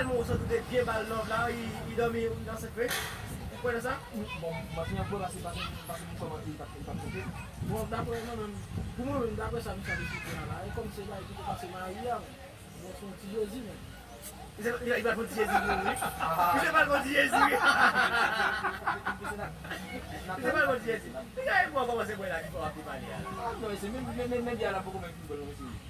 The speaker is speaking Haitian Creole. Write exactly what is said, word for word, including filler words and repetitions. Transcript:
tèlman ou santi w te byen ba l love la, li, li dòmi, li ansent vre? Ou kwè nan sa? Bon, mwen fini ap kwè paske, paske, paske m kòmanse li pa t, li pa t konte. Bon, daprè mwen menm, pou mwen menm, daprè sa misye ap esplike la la, e kòm se bagay ki te pase Maria, men. Mwen se yon ti Jezi, men. Misye, li, li pral fè yon ti Jezi pou ou, wi. Misye pral fè yon ti Jezi, wi. Misye pral fè yon ti Jezi. Li ka epou an kòmanse bwè la ki fè w ap depale a. Ah, non, mesye, men, men, men, men, biyè la poko menm fin bwè l, non, mesye.